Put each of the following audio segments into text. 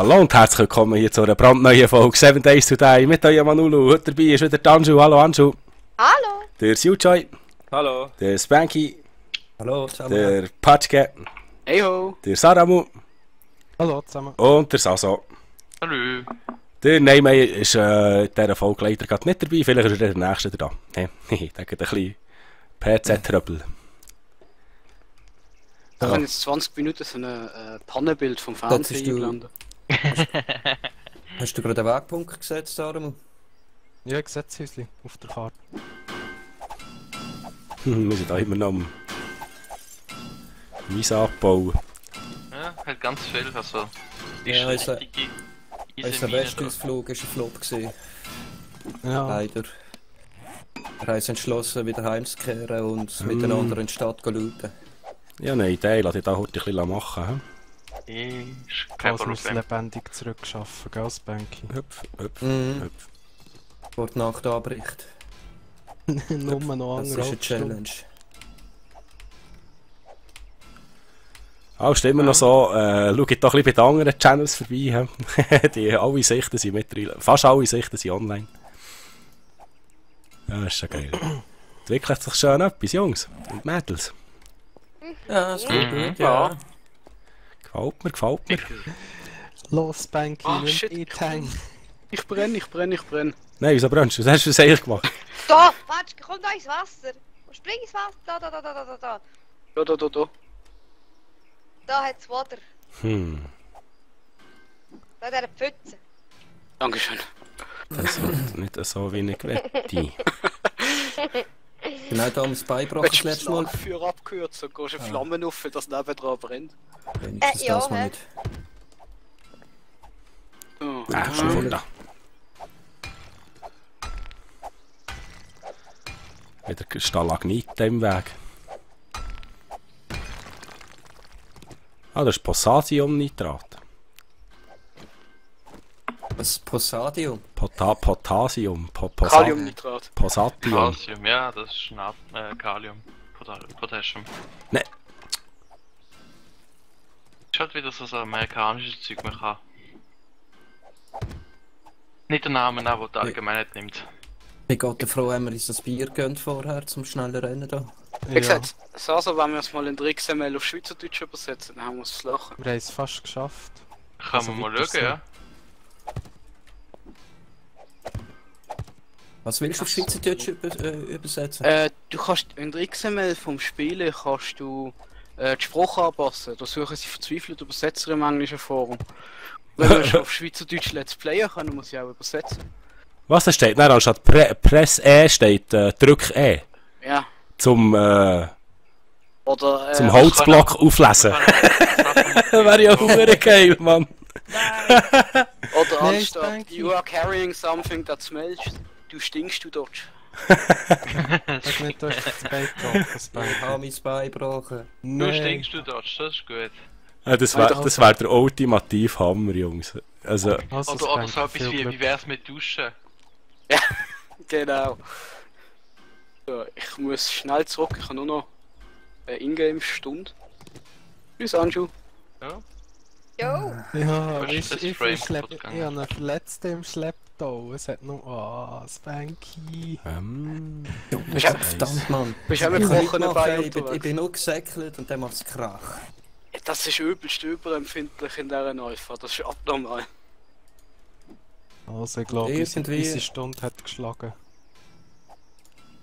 Hallo und herzlich willkommen hier zu einer brandneuen Folge 7 Days Today mit eurem Manulu. Heute dabei ist wieder der Anju. Hallo Anju. Hallo. Der Sujoy. Hallo. Der Spanky. Hallo zusammen. Der Patschke. Hey ho. Der Saramu. Hallo zusammen. Und der Saso. Hallo. Der Neymar ist in dieser Folge leider gerade nicht dabei. Vielleicht ist er der Nächste dran. Der hat ein bisschen PC-Tröppel. Ich habe jetzt 20 Minuten so ein Pannenbild vom Fernsehen eingeblendet. Hast du gerade einen Wegpunkt gesetzt, Saramu? Ja, Gesetzhäuschen auf der Karte. Wir sind da immer noch am Wiese abbauen. Ja, halt ganz viel, also... Ja, unser Eisenmine Westausflug war ein Flop gewesen. Ja. Leider. Wir haben uns entschlossen, wieder heimzukehren und miteinander in die Stadt zu looten. Ja, eine Idee, lass ich da heute ein bisschen machen. ist kein Also wir es Problem. lebendig zurückschaffen, gell, Spanky? Hüpf, hüpf, Mhm. hüpf. Vor die Nacht anbricht. Nur noch Das ist andere eine Challenge. Ah, ist immer noch so, schaut doch ein bisschen bei den anderen Channels vorbei. Die alle Sichten sind mittlerweile, fast alle Sichten sind online. Ja, ist schon geil. Entwickelt sich schön etwas, Jungs und Mädels. Ja, das geht gut, Ja. ja. Gefällt mir, gefällt mir. Los, Spanky, Ah, nimm shit. die Tank. Ich brenne. Nein, wieso brennst du? Was hast du für eigentlich gemacht? Da, warte, komm da ins Wasser. Spring ins Wasser. Da. Da. Da hat's Wasser. Da in dieser Pfütze. Dankeschön. Das wird nicht so wenig wette. Genau da ums Beibrochen das letzte Mal. Für abkürzen, gehst eine Flamme auf, dass nebendran brennt. Wenigstens ja, das mal hä? nicht. So. Schon Wunder. Wieder Stalagnite im Weg. Ah, das ist Potassiumnitrat. Was? Possadium? Potassium. Kaliumnitrat. Possatium. Calcium, ja, das ist Kalium. Potassium. Ne. Ist halt wieder so ein amerikanisches Zeug, man kann. Nicht den Namen nehmen, den die Allgemeinheit nimmt. Ich bin froh, wenn wir uns das Bier gönnt vorher, zum schnellen Rennen da. Wie gesagt, Sasa, wenn wir es mal in der XML auf Schweizerdeutsch übersetzen, dann haben wir es lachen. Wir haben es fast geschafft. Kann Also man mal weiter schauen, ja. Was willst du auf Schweizerdeutsch übersetzen? Du kannst in der XML vom Spielen kannst du die Sprache anpassen. Da suchen sie verzweifelt Übersetzer im englischen Forum. Wenn wir auf Schweizerdeutsch Let's Player können, muss ich auch übersetzen. Was da steht? Nein, anstatt Press E steht Drück E. Ja. Zum Oder Holzblock auflesen. Wäre ja verdammt geil, Mann. Oder Nein, anstatt Spanky. You are carrying something that smells, du stinkst, du Dodge. Hast du nicht durch das Bein gebrochen, Ich Spanky? habe mein Bein gebrochen. Du Nein. stinkst, du Dodge, das ist gut. Ja, das wär der ultimative Hammer, Jungs. Also, Also, Oder so Spanky, etwas viel wie wär's mit Duschen? Ja, genau. So, ich muss schnell zurück, ich habe nur noch eine Ingame-Stunde. Tschüss, Anju. Ja. Jo. Ja, Was ist das ich Frame habe kaputt einen Verletzten im Schlepptau. Es hat noch... Ah, Spanky. Ja, Verdammt, Mann. Bist du auch mit Ich kann Kochen nicht dabei machen, ich unterwegs? bin nur gesäckelt und dann macht es Krach. Das ist übelst überempfindlich in dieser Alpha, das ist abnormal. Also, ich glaube, Irgendwie- diese Stunde hat geschlagen.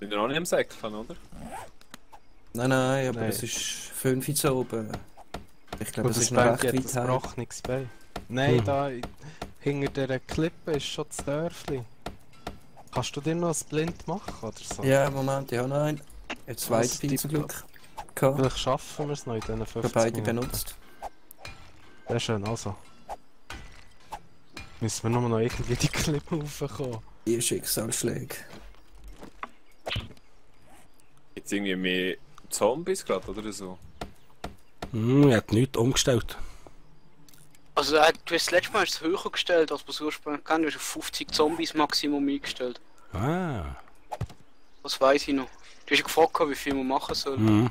Sind wir noch nicht im Säckchen, oder? Nein, aber Nein. es ist 5 Uhr zu oben. Ich glaube, Und es das ist noch recht Spanky hat weit ein heim. gebrochenes Bein. Nein, da hinter dieser Klippe ist schon das Dörfli. Kannst du dir noch ein Blind machen oder so? Ja, Moment, ich habe noch einen. Jetzt zwei Was, Pizza zum Glück. tipptopp. Gehabt. Vielleicht schaffen wir es noch in diesen Ich habe 50 beide Minuten. benutzt. Sehr schön, also. Müssen wir nur noch irgendwie die Klippe raufkommen. Die Schicksalsschläge. Jetzt irgendwie mehr Zombies gerade oder so? ich hat nichts umgestellt. Also du hast das letzte Mal das höher gestellt, als wir es ursprünglich kennen. Du hast auf 50 Zombies Maximum eingestellt. Ah. Das weiß ich noch. Du hast ja gefragt, wie viel wir machen sollen. Mhm.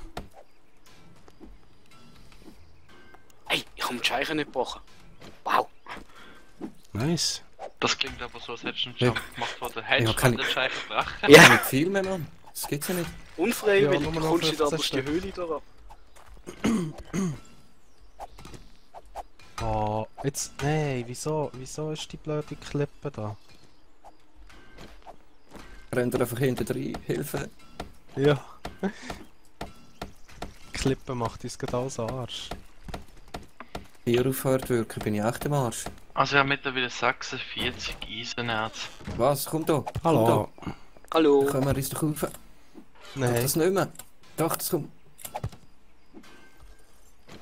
Hey, ich habe die Scheiche nicht gebrochen. Wow. Nice. Das klingt aber so, als hättest du einen Ja. Jump gemacht, wo der Hedge keine- den Scheichen Drachen. Ja. Ja, Nicht viel mehr, Mann. Das gibt's ja nicht. unfreiwillig Ja, nur noch kommst du da 15 durch die Stück. Höhle da ab. Oh, jetzt. Nein, wieso ist die blöde Klippe da? Rennt er einfach hinten rein. Hilfe. Ja. Klippe macht uns gerade alles Arsch. Hier aufhört wirken, bin ich echt am Arsch. Also ich habe mittlerweile 46 Eisenerz. Was? Komm da. Hallo. Komm Hallo. da. Können wir uns doch rauf? Nein. Das nicht mehr. Doch, das kommt.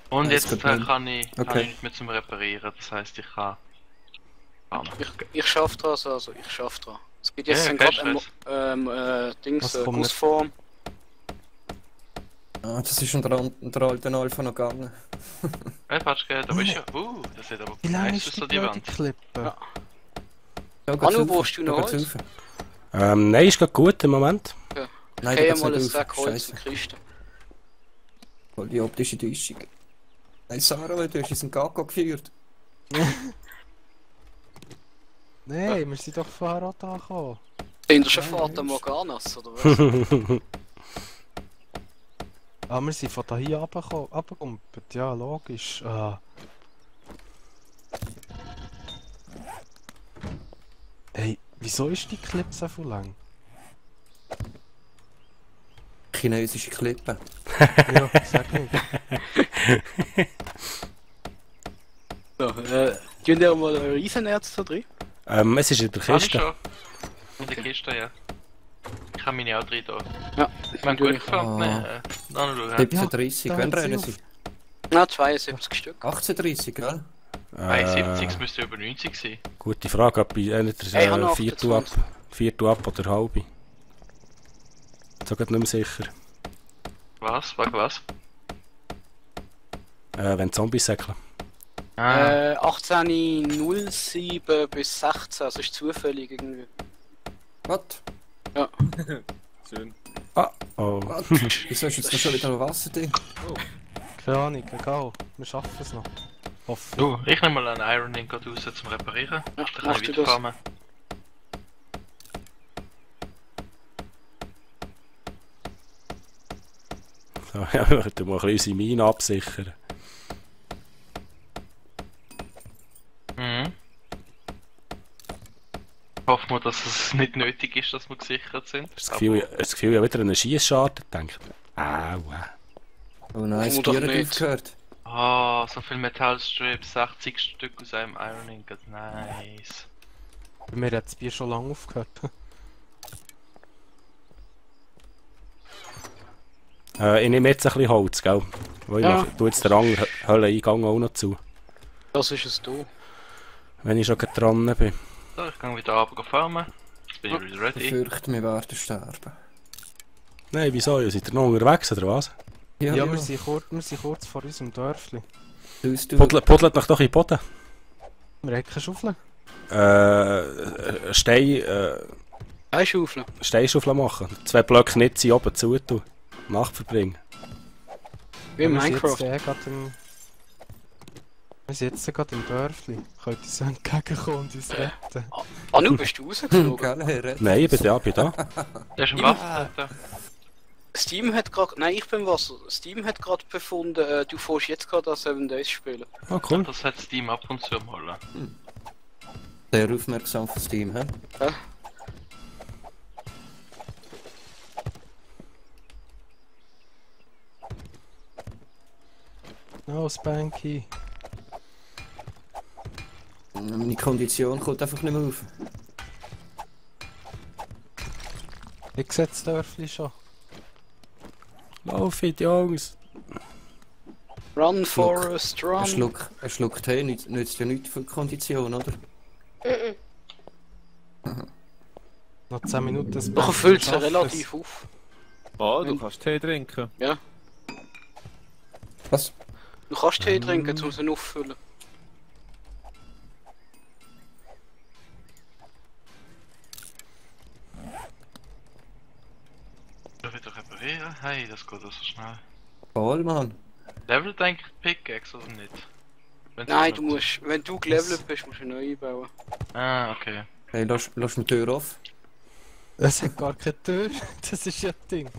Und Nein, jetzt es geht nicht. kann ich Okay. nicht mehr zum Reparieren, das heisst ich kann... Ich schaff das, also ich schaff das. Es geht jetzt Ja, dann kein gerade Dings, Was kommt nicht? Gussform. Ah, das ist unter der alten Alpha noch gegangen. Hey Patschke, da bist du ja... das sieht aber Wie lange nice ist aus, die so die blöde Wand. Klippe? Ja. Da geht's Manu, rauf. brauchst du Da noch geht's Holz? rauf. Nein, ist gerade gut im Moment. Nein, Ich da habe geht's mal einen nicht Sack rauf. Holz Scheiße. in die Kiste. Voll die optische Täuschung. Hey Sarah, du hast uns einen Gago geführt. Nein, wir sind doch vorher auch da gekommen. Sind ihr schon Nein, Vater Mensch. Morganas, oder was? Ah, wir sind von da hier runtergegumpelt. Ja, logisch. Ah. Hey, wieso ist die Klippe so viel lang? Chinesische Klippe. Ja, sag nicht. So, tun ihr mal ein Eisenerz da drin? Es ist in der Kann ich Kiste. schon. In der Kiste, ja. Ich habe meine auch drin da. Ja, Wenn gut natürlich. gefällt, ne? Dann schauen. 17:30, da wann hat sie rennen auf. sie? Ja, 72 Stück. 18:30, gell? 71, es müsste über 90 sein. Gute Frage, ob bei einer Ich habe noch Viertel ab, 28. Viertel ab oder halbe. So geht nicht mehr sicher. Was? Wegen was? Wenn Zombies säckeln. Ah, 18:07 bis 16, also ist zufällig irgendwie. Was? Schön. Oh. Was? Wieso ist jetzt da schon wieder noch Wasser drin? Keine Ahnung, egal. Wir schaffen es noch. Hoffe. du, ich nehme mal einen Iron Ingot raus zum Reparieren. Ja, Dann kann mach ich du das. weiterfahren. So, ja, wir müssen mal ein bisschen unsere Mine absichern. Mhm. Hoffen wir, dass es nicht nötig ist, dass wir gesichert sind. Das Gefühl, ich habe wieder an einen Schiessscharte gedacht. Oh nein, das Muss doch Bier hat nicht. aufgehört. Oh, so viel Metallstrips, 60 Stück aus einem Iron Ingot, nice. Bei mir hat das Bier schon lange aufgehört. Ich nehme jetzt ein bisschen Holz, gell? Weil ich Ja. tue jetzt den anderen Höhleneingang auch noch zu. Das ist es du. Wenn ich schon gerade dran bin. So, ich gehe wieder runter farmen. Jetzt bin ich wieder Ich ready. fürchte, wir werden sterben. Nein, wieso? Ihr seid ihr noch unterwegs, oder was? Ja, Ja, wir sind kurz vor unserem Dörfli. Du. Puddelt noch doch in den Boden. Wir haben keine Schaufel. Einschaufel. Steinschaufel machen. 2 Blöcke nicht sie oben zu tun. Nacht verbringen. Wie in Wir sind Minecraft. jetzt gerade im Dörfli. Könnt ihr uns entgegenkommen und uns retten? Anu, bist du rausgeflogen? Gell, Herr? Nein, ich bin da, Da ist ein Wasser dort. Steam hat gerade. Nein, ich bin im Wasser. Steam hat gerade befunden, du fährst jetzt gerade an 7 Days spielen. Oh, cool. Das hat Steam ab und zu mal. Sehr aufmerksam fürs Team, hä? Oh, Spanky. Meine Kondition kommt einfach nicht mehr auf. Ich sehe das Dörfli schon. Laufit, Jungs. Run, Forest, run. Ein Schluck Tee nützt ja nichts für die Kondition, oder? Noch 10 Minuten. Doch, Spanky, füllt wir sie schaffen relativ auf. Ah, du kannst Tee trinken. Was? Du kannst Tee trinken, um sie auffüllen. Ich will wieder reparieren. Hey, das geht so schnell. Voll, Mann. Levelt eigentlich die Pickaxe oder nicht? Wenn's Nein, nicht- du musst, wenn du gelevelt bist, musst du neu einbauen. Ah, okay. Hey, lass mir die Tür auf. Es hat gar keine Tür. Das ist ja das Ding.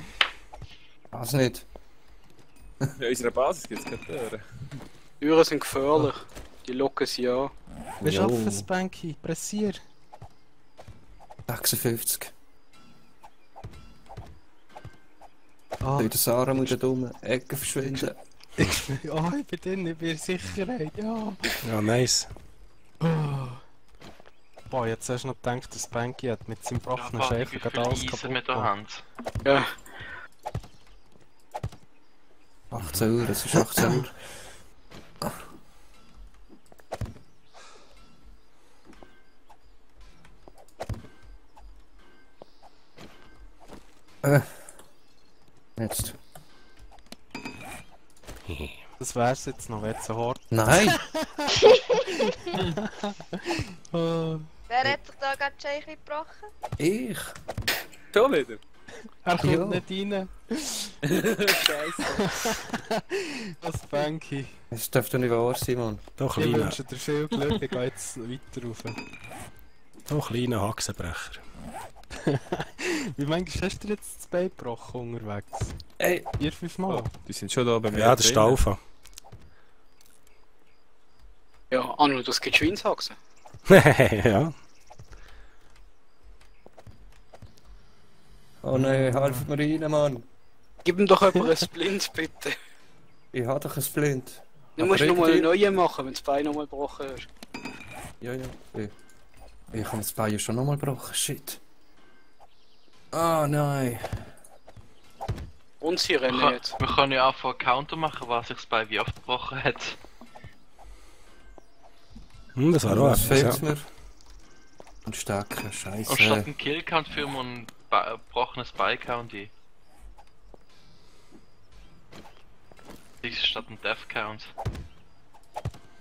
Was nicht? Ja, in unserer Basis gibt es keine Türen. Türen sind gefährlich. Die locken sie an. Wir Jo. schaffen es, Banky. Pressier. 56. Ah, In der Sarah muss da dumme Ecke verschwinden. ich bin drin, ich bin in Sicherheit. Ja. Ja, nice. Oh. Boah, jetzt hast du noch gedacht, dass Banky hat mit seinem gebrochenen Ja, Schäfer wie gerade viel alles Eisen kaputt mit der gemacht. Hand. Ja. 18 Uhr, es ist 18 Uhr. Jetzt. Das wär's jetzt noch, jetzt ein Hort. Nein! Oh. Wer hat sich da gerade die Scheiche gebrochen? Ich! Schon wieder? Er kommt Ja. nicht rein. Scheiße. Das Banky. Es dürfte nicht wahr sein, Mann. Doch, Ich kleiner, wünsche dir viel Glück, ich gehe jetzt weiter rauf. doch, kleiner Haxenbrecher. Wie manchmal hast du dir jetzt das Bein gebrochen unterwegs? Ey! 4-5 Mal? Die sind schon da bei mir. Ja, das ist der Alpha. Ja, Anu, das geht Schweinshaxen. Ja. Oh nein, helft mir rein, Mann! Gib ihm doch jemand ein Splint, bitte. Ich hab doch ein Splint. Du Aber musst nochmal einen irgendwie- neuen machen, wenn das Bein nochmal gebrochen ist. Ja, ja. Ich habe das Bein ja schon nochmal gebrochen, shit. Ah nein. Und sie rennen jetzt. Wir können ja einfach einen Counter machen, was sich das Bein wie oft gebrochen hat. Das war auch Was etwas, fehlt's ja. mir? Ein Stecker, Und statt scheiße. einem Kill-Count führen wir einen gebrochenes Bein-Count ein. Das ist statt einem Death-Count.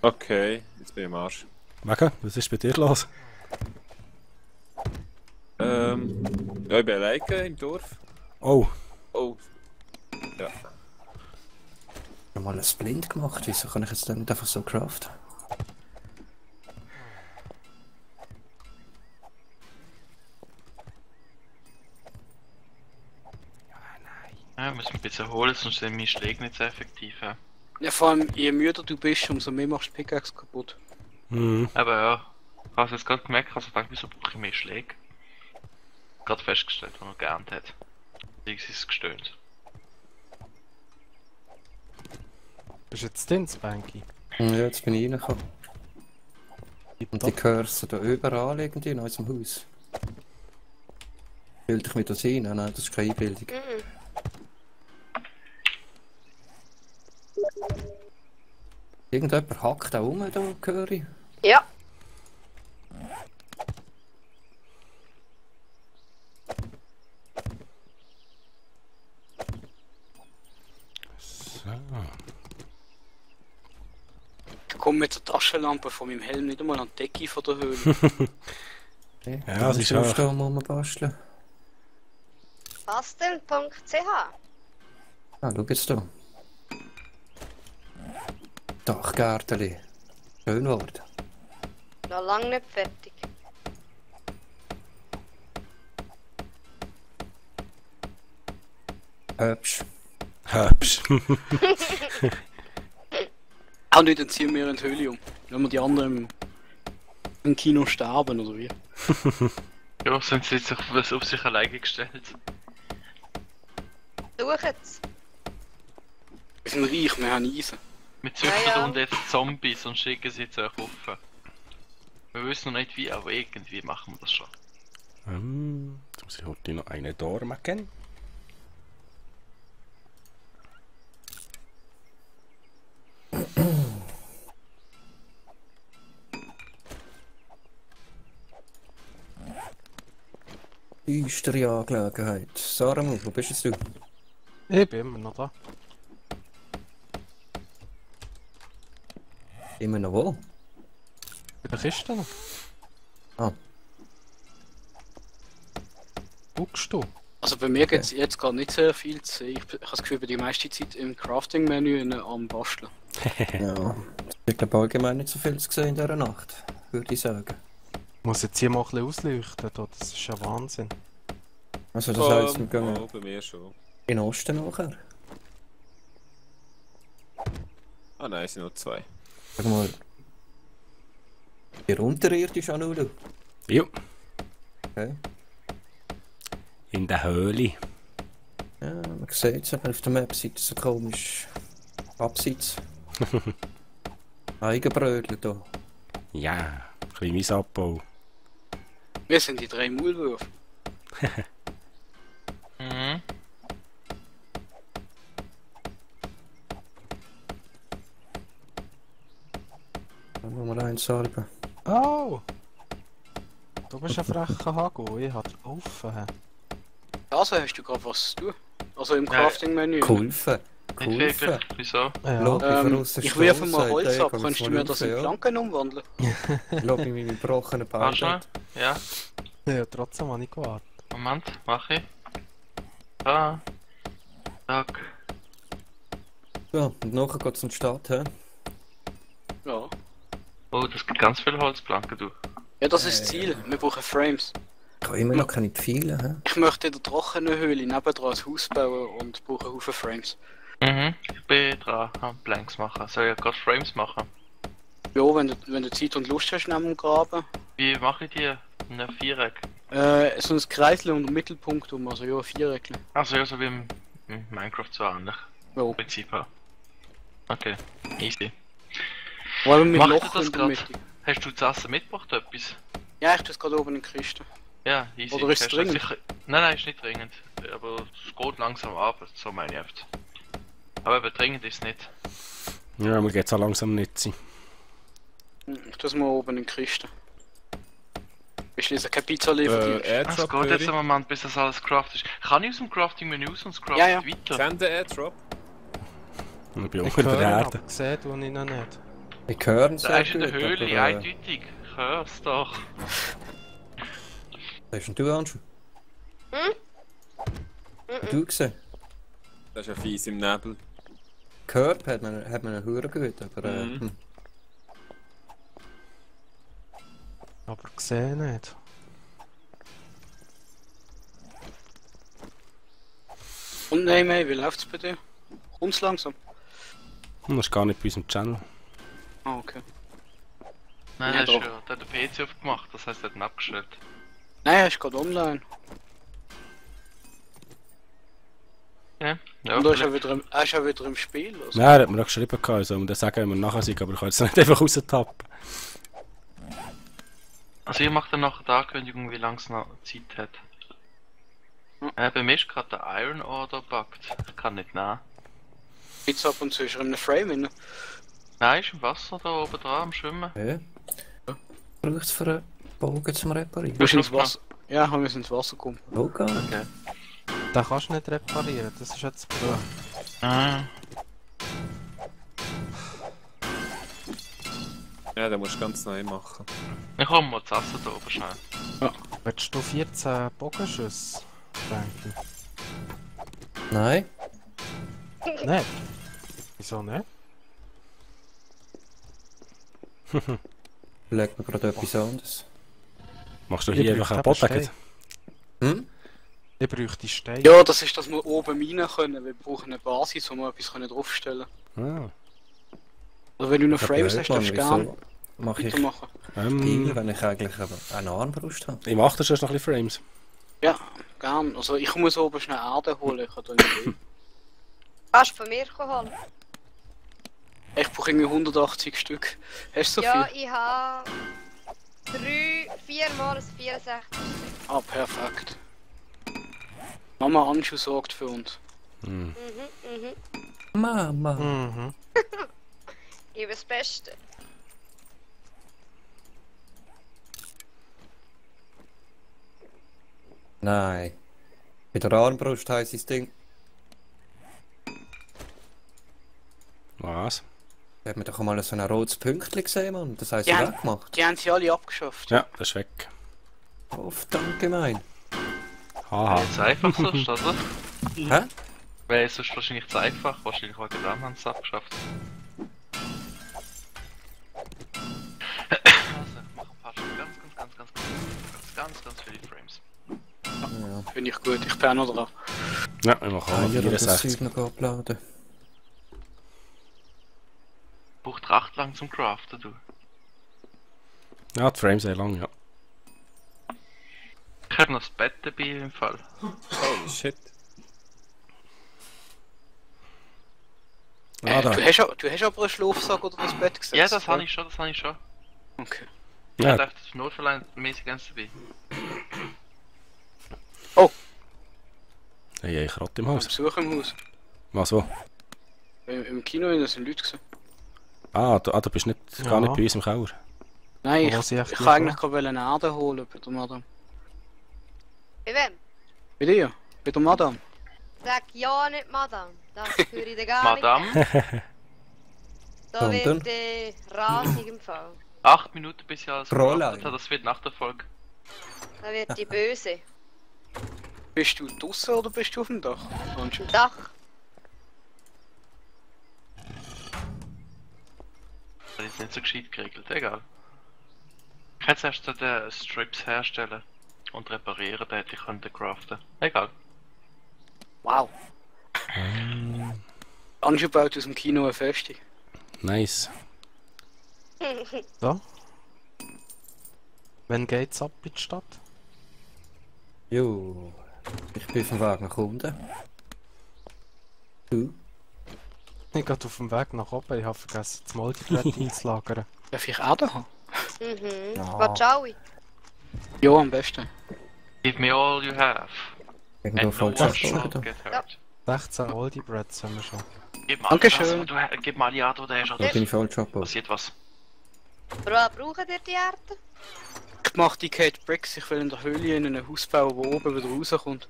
Okay, jetzt bin ich am Arsch. Mega, was ist bei dir los? Ja, ich bin alleine im Dorf. Oh, Oh. Ja. Ich hab mal ein Splint gemacht, wieso kann ich jetzt dann nicht einfach so craften? Ja, müssen wir ein bisschen holen, sonst sind meine Schläge nicht so effektiv. Ja. Ja, vor allem, je müder du bist, umso mehr machst du die Pickaxe kaputt. Aber ja, ich habe es jetzt gerade gemerkt, also ich dachte, wieso brauche ich mehr Schläge? Gerade festgestellt, was er geerntet hat. Irgendwie ist es gestöhnt. Bist du jetzt drin, Banky? Ja, jetzt bin ich reingekommen. Und die Cursor da überall irgendwie in unserem Haus. Bilde ich mir das ein? Nein, das ist keine Einbildung. Mhm. Irgendjemand hackt da rum, da höre ich. Ja. so. Ich komme mit der Taschenlampe von meinem Helm nicht einmal an die Decke von der Höhle. Okay. Ja, da es muss ist ich auch- aufstehen, muss man basteln. Basteln.ch. Ah, schau jetzt da. Dachgärteli. Schön geworden. Noch lange nicht fertig. Hübsch. Hübsch. Auch nicht, dann ziehen wir in die Höhle um. Wenn wir die anderen im Kino sterben, oder wie? Ja, sind sie jetzt auf sich alleine gestellt. Suchen's. Wir sind reich, wir haben Eisen. Wir züchten Ja, ja. und jetzt Zombies und schicken sie zu euch rauf. Wir wissen noch nicht wie, aber irgendwie machen wir das schon. Jetzt muss ich heute noch eine Door machen. Düstere Angelegenheit. Saramu, wo bist jetzt du? Ich bin immer noch da. Immer noch wo? Bei der Kiste noch. Ah. Guckst du? Also bei mir geht es jetzt gar nicht sehr viel zu sehen. Ich habe das Gefühl, ich bin die meiste Zeit im Crafting-Menü am Basteln. Ja. Ich glaube allgemein nicht so viel zu sehen in dieser Nacht, würde ich sagen. Muss jetzt hier mal ein bisschen ausleuchten, da. Das ist ja Wahnsinn. Also das heisst, wir gehen Oh, bei mir schon. in den Osten nachher. Ah nein, es sind nur 2. Sag mal. Hier unterirdisch an Ulu. Jo, Okay. in der Höhle. Ja, man sieht es, aber auf der Map sieht es so komisch abseits. Eigenbrötler da. Ja, ein bisschen Abbau. Wir sind die 3 Maulwürfe. Mhm. Dann wollen wir eins salben. Oh! Du bist ein frecher Hago, ich hab dir geholfen. Also hast du gerade was zu tun? Also im Crafting-Menü. Geholfen. Nicht wirklich. Wieso? Ja. Lobby Ich werfe mal Holz ab, kannst du mir das in Planken umwandeln? Lobby meine gebrochenen Warte Beine. schnell. Ja, Ja, trotzdem habe ich gewartet. Moment, mach ich. Da. Zack. Ja, und nachher geht es in die Stadt, hä? Ja. Oh, das gibt ganz viele Holzplanken, du. Ja, das ist das Ziel. Wir brauchen Frames. Ich habe immer noch keine Pfeile, hä? Ich möchte in der trockenen Höhle nebendran ein Haus bauen und brauche Haufen Frames. Mhm, ich bin dran, am Blanks machen. Soll ich gerade Frames machen? Ja, wenn du Zeit und Lust hast neben dem Graben. Wie mache ich die? Ein Viereck? So ein Kreisel und ein Mittelpunkt um, also ja, ein Viereck. Also ja, so wie im Minecraft so ähnlich. Ja. Im Prinzip auch. Okay, easy. Aber mit Macht ihr Loch das in der grad? Mitte. Hast du zu essen mitgebracht, etwas? Ja, ich tue es gerade oben in die Kiste. Ja, easy. Oder ist es Hast du dringend? sicher- Nein, ist nicht dringend. Aber es geht langsam ab, so meine ich oft. Aber eben dringend ist es nicht. Ja, mir geht's auch langsam nicht sein. Ich tue es mal oben in die Kiste. Ich schließe keine Pizza liefern. Es Airdrop, geht jetzt Böri. einen Moment, bis das alles craftet ist. Kann ich aus dem Crafting-Menü raus und es craftet Ja, ja. weiter? Kennt ihr Airdrop? Und ich bin Ich unter der höre, Erde. aber gesehen tue ich noch nicht. Ich höre es Da sehr ist in der gut, Höhle, aber, eindeutig. Ich hör's doch. hast denn du Anschu? Du gesehen? Das ist ja fies im Nebel. Gehört hat man einen Hörer gehört, aber Aber gesehen nicht. Und nein, wie läuft's bei dir? Kommt's langsam? Das ist gar nicht bei unserem Channel. Ah, okay. Nein, Ja, hast doch. ja, der hat den PC aufgemacht, das heisst, er hat ihn abgestellt. Nein, er ist gerade online. Ja, ja. Und er ist vielleicht- ja wieder im Spiel. Also. Nein, er hat mir auch geschrieben, soll man das sagen, wenn wir nachher sind, aber ich kann jetzt nicht einfach raustappen. Also ihr macht dann nachher die Ankündigung, wie lange es noch Zeit hat. Bei mir ist gerade der Iron Order buggt. Ich kann nicht nehmen. Jetzt ab und zu ist er in einem Frame drin. Nein, ist im Wasser da oben dran am Schwimmen. ja. Braucht es für einen Bogen zum Reparieren? Wir sind ins Wasser. Ja, wir sind ins Wasser gekommen. Oh, gar nicht. Okay. Den kannst du nicht reparieren, das ist jetzt das Problem. Ah. Ja, den musst du ganz neu machen. Ich komme mal zu essen da oben schnell. Willst du 14 Bogenschüsse, Frankie? Nein? Nicht? Wieso nicht? Leg mir gerade etwas anderes. Machst du Ich hier brauche einfach einen eben Boden? Hm? Ich bräuchte Steine. Ja, das ist, dass wir oben rein können. Wir brauchen eine Basis, wo wir etwas draufstellen können. Ah. Also wenn du noch Ja, Frames blöd, hast, Mann, darfst du gerne wieso mache ich weitermachen. Pfeile, wenn ich eigentlich eine Armbrust habe? Ich mache da schon noch ein bisschen Frames. Ja, gerne. Also ich muss oben schnell Erde holen. Ich habe da nicht viel. Kannst du von mir holen? Ich brauche irgendwie 180 Stück. Hast du so Ja, viel? ich habe 4 mal 64. Ah, perfekt. Mama Anschu sorgt für uns. Mama! Mhm. Ich bin das Beste. Nein. Bei der Armbrust heisst das Ding. Was? Da hat man doch mal so ein rotes Pünktchen gesehen, Mann. Das heisst, Ja. ja. weggemacht. Die haben sie alle abgeschafft. Ja, das ist weg. Oh, verdammt gemein. Haha. Jetzt einfach sonst, oder? Hä? Wäre es sonst wahrscheinlich zu einfach. Wahrscheinlich wegen dem haben sie es abgeschafft. Also, ich mache ein paar Stück ganz. ganz viele Frames. Ja. Finde ich gut, ich bin auch noch dran. Ja, ich mache auch noch Ja, das 64. Zeug noch abladen. Braucht recht lang zum Craften, du. Ja, die Frames sind lang, ja. Ich habe noch das Bett dabei im Fall. Holy shit. Ah, da. Du hast aber einen Schlafsack oder das Bett gesetzt? Ja, das habe ich schon, Okay. Ich Ja, dachte, das ist notfallmäßig eins dabei. hey, ich rate im Am Haus. Besuch im Haus. Was wo? Im Kino da sind Leute gewesen. Du bist nicht, gar nicht bei uns im Keller. Nein, Was ich echt ich nicht kann eigentlich gerade eine Erde holen bei der Madame. Bei wem? Bei dir? Bei der Madame? Sag ja nicht Madame. Das höre ich dir gar nicht. Madame, Da Sondern? wird rasig im Fall. 8 Minuten bis ich alles Fräulein. craftet habe, das wird nach der Folge. Da wird die Böse. Bist du draußen oder bist du auf dem Dach? Anscheinend. Dach. Das ist nicht so gescheit geregelt, egal. Ich hätte erst den Strips herstellen und reparieren, da hätte ich können craften. Egal. Wow. Anscheinend baut aus dem Kino eine Festung. Nice. So. Wann geht's ab in die Stadt? Jo. Ich bin auf dem Weg nach unten. Du? Ich bin gerade auf dem Weg nach oben, ich habe vergessen, das Multibrett einzulagern. Darf ich Erde haben? Mhm. Ja. Was schau ich? Ja, am besten. Give me all you have. Irgendwo And no one falsch shall abgeholt. get hurt. 16 Oldie Breads haben wir schon. Gib mal Dankeschön. alles, was gib mal die Art, die du hast. Da Oder bin ich falsch abgeholt. passiert was. Für was brauchen ihr die Erde? Ich mache die Kate Bricks, ich will in der Höhle in ein Haus bauen, wo oben wieder rauskommt.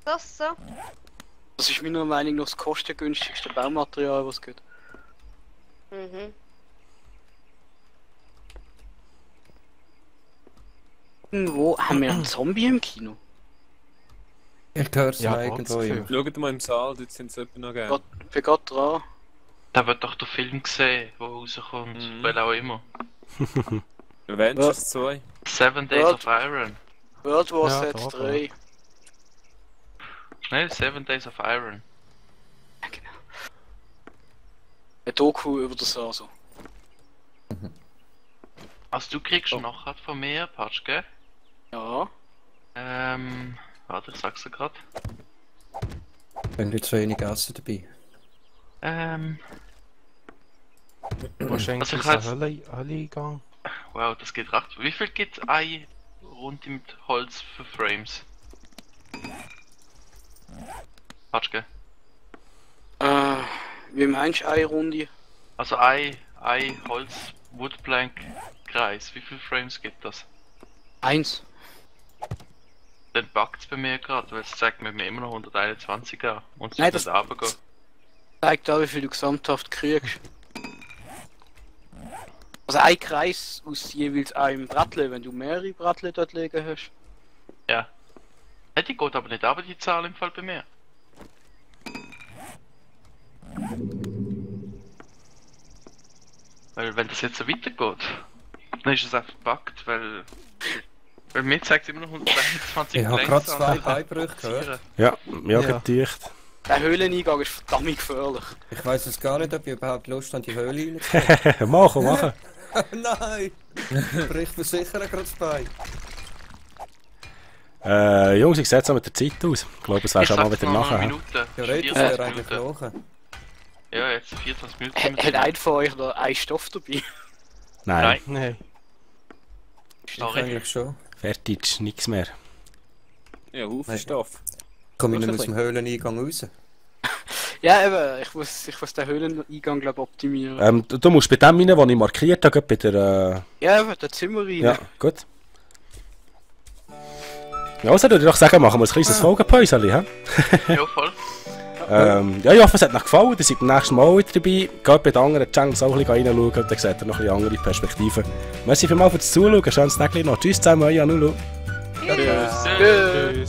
Das so? Das ist meiner Meinung nach das kostengünstigste Baumaterial, was es gibt. Mhm. Wo haben wir einen Zombie im Kino? Ich höre es Ja, irgendwo das im... Schaut mal im Saal, dort sind es etwa noch gerne. Ich bin gerade dran. Da wird doch der Film gesehen, der rauskommt. Mhm. Weil auch immer. Avengers 2. 7 Days Was? of Iron. World War Ja, Z da, 3. Schnell, 7 Days of Iron. Ja, genau. Ein Doku über das also. Also du kriegst noch was von mir, Patsch, gell? Ja. Warte, ich sag's dir grad. Wenn du zu wenig Essen dabei. Wo ist eigentlich Also ich unser heiss- Hölle-Eingang? Wow, das geht recht. Wie viel gibt ein rund im Holz für Frames? Patsch, gell? Wie meinst du eine Runde? Also ein Holz Woodplank Kreis. Wie viele Frames gibt das? 1. Dann backt's bei mir gerade, weil es zeigt mir immer noch 121 an. Und es Nein, wird das- nicht runtergehen. Zeigt da, wie viel du gesamthaft kriegst. Also ein Kreis aus jeweils einem Brattle, wenn du mehrere Brattle dort liegen hast. Ja. Hey, die geht aber nicht runter, die Zahl im Fall bei mir. Weil wenn das jetzt so weitergeht, dann ist es einfach gebackt, weil mir zeigt es immer noch 121 Ich habe Längs gerade an. 2 Beinbrüche gehört. Ja, ja, Ja. dicht. Der Höhleneingang ist verdammt gefährlich. Ich weiss es gar nicht, ob ich überhaupt Lust habe, die Höhle reinzukommen. Machen. Nein! Bricht mir sicher gerade das Bein. Jungs, ich setze mit der Zeit aus. Ich glaube, es wäre Ich schon mal sag's wieder noch nachher. Minuten. Theoretisch 24 wäre eigentlich Minuten. nachher. Ja, jetzt 24 Minuten. sind wir Hat drin. einer von euch noch einen Stoff dabei? Nein, Nein. Ich Sorry. eigentlich schon. fertig, nichts mehr. Ja, Haufen Nein. Stoff. Komme ich nicht aus dem Höhleneingang raus? Ja, eben, ich muss den Höhleneingang glaub, optimieren. Du musst bei dem rein, den ich markiert habe, bei der... Ja, eben, der Zimmer rein. Ja, gut. Ja, also würde ich doch sagen, machen wir ein kleines Folgenpäuschen, hä? Ja, voll. Ja, ich hoffe, es hat euch gefallen. Ihr seid beim nächsten Mal wieder dabei. Geht bei den anderen Channels auch ein bisschen reinschauen, dann seht ihr noch ein bisschen andere Perspektiven. Merci vielmals fürs Zuschauen. Schönes Tag noch. Tschüss zusammen, euer Nulu. Tschüss. Tschüss.